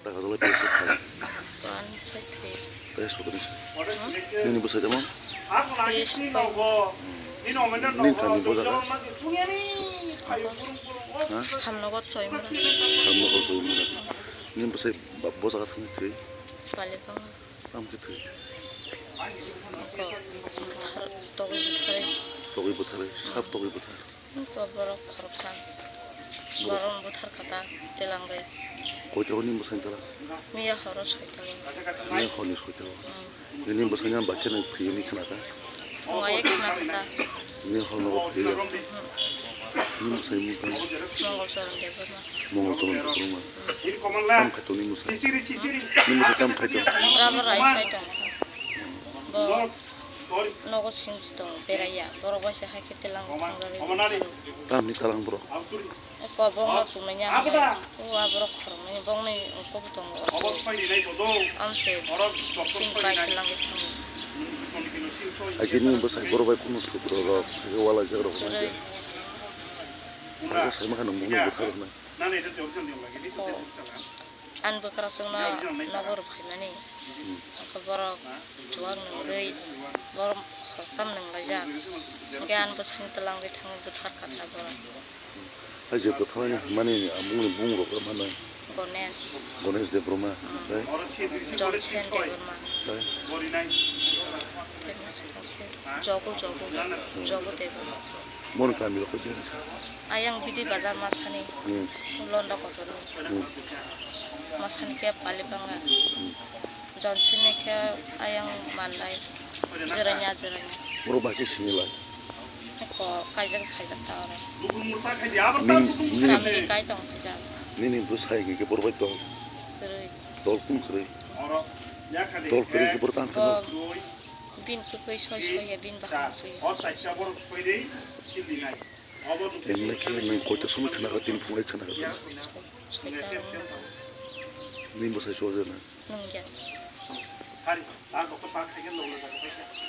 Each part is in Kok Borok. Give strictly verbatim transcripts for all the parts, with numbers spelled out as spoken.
Taka dole pesa thai. Kuan sai thwi. Tei sotoni se. Hmm? Nini bwsai tamo? Thwi sokpai. Nini kami bo jaga? Ha? Hamnogo Choimura. Hamnogo Choimura. Nini bwsai ba-, bo jaga thangwi thwi? Paliphang. Tamo khe thwi? Ko, buthar, togwi butharwi. Togwi butharwi, sab togwi buthar. Ko borok khoroktham. Borok. Borok buthar kha ta, telangwi. Koito hwnwi bwsai tala? Miya horo soita o. Miya horni soita o. Hmm. Nini bwsai nang bai kheno thwi hwnwi khna kha? Wngya khna kha ta. Nini hor nogo phaiya? Hmm. Nini bwsai mung tamo? Mongol Choron Debbarma. Mongol Choron Debbarma. Hmm. Tam khai tong nini bwsai? Nini bwsai tam khai tong? Rubber rai sai tong kha. Bo nogo singsi tong beraiya. Borok bai se hai khe telang thangjago. Tamni talang borok? Ko bongno tumanya. O a borok khoroknwi bongni ongkho bo tongo. Amse chini pai telang khe thango. Agini bwsai borok bai kunu sutro rok, wala jak rok. Kwrwi. Age sai ma kha nang bongni bwthar hwnwi. Ko. Ani bwkrasongno nogo rw phaimani. Hmm. Hwnkhe borok chuwak nungwi, borok khoroktham nunglaijak. Hwnkhe ani bwsani twlangwi thangwi bwthar kha ta borok. Hai je bwtharnani hwnmani bumung rok mano. Ganesh. Ganesh Debbarma, hmm, tei? Johnson Debbarma. Tei? Jogu, Jogu. Hmm. Jogu Debbarma. Mon kami rok khe sa? Ayang Bidi Bazar masani. Hmm. Londa kotorni. Hmm. Masani khe Palibanga. Hmm. Johnson ni khe ayang Mandai. Jeranya, Jeranya. Borok bai khe sini lai? Ko kaijak phaijak ta oro. Nini, nini, family kai tong phaijak. Nini bwsai hwnwi khe borok bai tong? Kwrwi. Dol kung kwrwi? Dol kwrwi khe borok tang khe bo. Bin kwkwi soi soi ya, bin bahai soi ya. Emne khe nwng koito somoi khna kha, tini phungai khna kha tini? Soita oro. Nini bwsai chuwak jana? Nungya.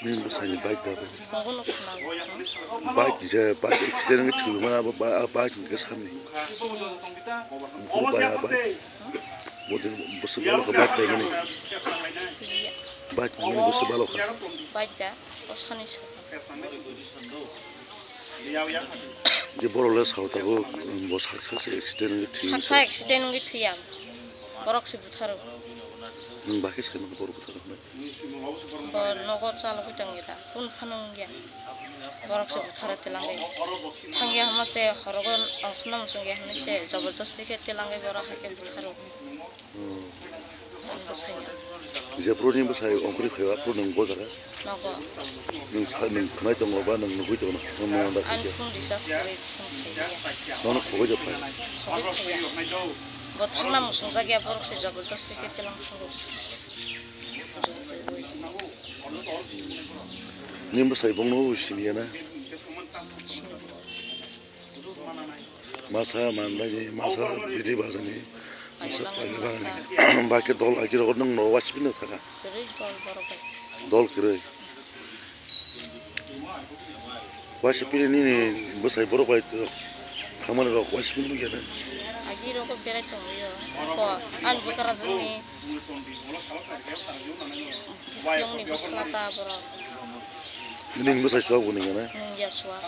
Nini bwsai ni bike da bo? Nogo no khna. Bike je, bike accident wngwi thwi mano abo ba-, a bike hwnkhe sani. Sini. Buphuru bai a bike. Bo de bwswk balo kha bike paimani. Iya. Bike paimani bwswk balo kha. Bike da, o sani saka. Je borok le sao tabuk, bo sak sak se accident wngwi thwi. Sak sak accident wngwi thwiya. Borok se butharo. Nwng bai khe sai mano borok butharo hwnwi? Bo nogo chalogwi tongya da. Kunu phano wngya. Borok se butharo telangwi. Thangya hwnma se horogo ongkhorna muchungya hwnwi se jobordosti khe telangwi borok hai khe butharo. Hmm. Ang bwsai no. Jephru ni bwsai ongkhorwi phaiba, aphuru nwng bo jaga? Nogo. Nwng sa, nwng khwnai tongo ba nwng nugwi tongo? Nwng nwng da Ani khaikhe? Phone recharge kwrwi phone phaiya. Nono khoboi da phai? Khoboi phaiya. Bo thangna muchungjak ya, borok se jobordosti khe telang thango. Nini bwsai bongno siniya na? Sini. Masa mandani, masa bidi bazani, masa paila bagani. Bakhe dol agirok nwng no wasipino thaka. Kwrwi dol borok bai. Dol kwrwi. Wasipini nini bwsai borok bai khamani rok wasipini nukya na? Agirok berai tongwio. Ko ani bwkra jwngni. Yongni bwsla ta borok. Nini bwsai chuwak bo nungya na? Nungya chuwak.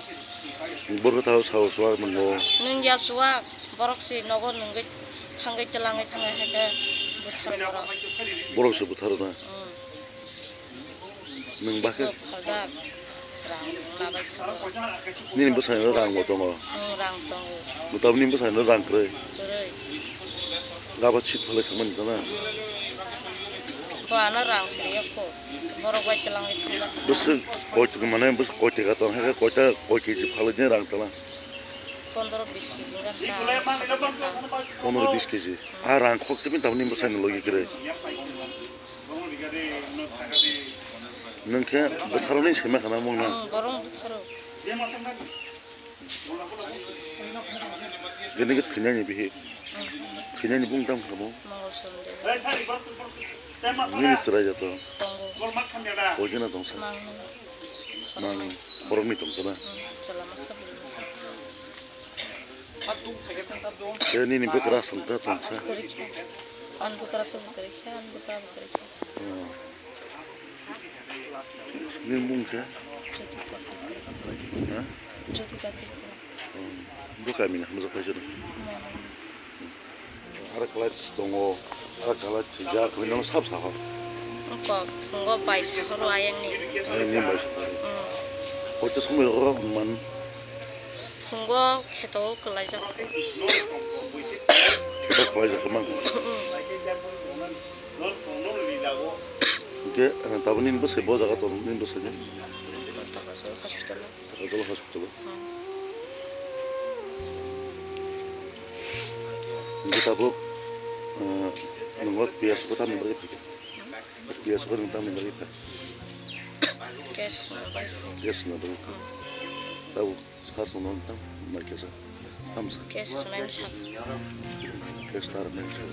Borok tao sao chuwak nungo. Nungya chuwak, borok se nogo nungwi thangwi twlangwi thangwi hai khe butharo borok. Borok se butharo na? Hmm. Nwng bakhe? Siko phaljak, rang labai kha borok. Nini bwsai no rang bo tongo? Hmm, rang tongo. Mwtabo nini bwsai no rang kwrwi? Kwrwi. Gabak sik phalai thangmani tana? Bo ano rang sini yakho. Borok bai twlangwi thangla. Bwswk koi tong mane, bwswk koi teka tong, hai khe koita, koi keji phalwi de rang twlang? Pondro bis keji wngkha ta, sajak wngkha. Pondro bis keji. A rang khok se bini tabukni bwsai no logi kwrwi. Nwng khe bwtharoni saiman khana mung na? Ang borok bwtharo. Gini git khinani bihi. Khinani bung tam khamo. Mongol Sundar. Nini chwrai jato. Tongo. Koi jana tongsa. Mang. Mang. Borok ni tongsa na. Hmm, chwla masa bwrwi masa. Khe nini bwkra songkha tongsa. Kwrwi kha. Ani bwkra se bwkra khe, ani bwkra bwkra khe. Hmm. Nini bung khe? Jyotika Tripura. Ha? Jyotika Tripura. Hmm. Bo kami na hamjak paisa no? Hmm. Ara kalai tongo, ara kalai thwijak, kami nang sab saho. Kok, phungo bai sahoro ayang ni. Ayang ni bai sahoro. Hmm. Koita somoi rogo man. Phungo kheto kwlaijak. Kheto kwlaijak se mankha. Hwnkhe, eh, tabuk nini bwsai bo jaga tongo, nini bwsai ni? Takajolo hospital o. Takajolo hospital o. Hmm. Hwnkhe tabuk, eh, nwng o P S o tamni bagwi phaikha? Hmm? P S o nwng tamni bagwi phai? Case no bai. Case no bai. Hmm. Tabuk. Sar songno tam mai kesa. Tamsa. Case rwnaini sal. Case ta rwnaini sal.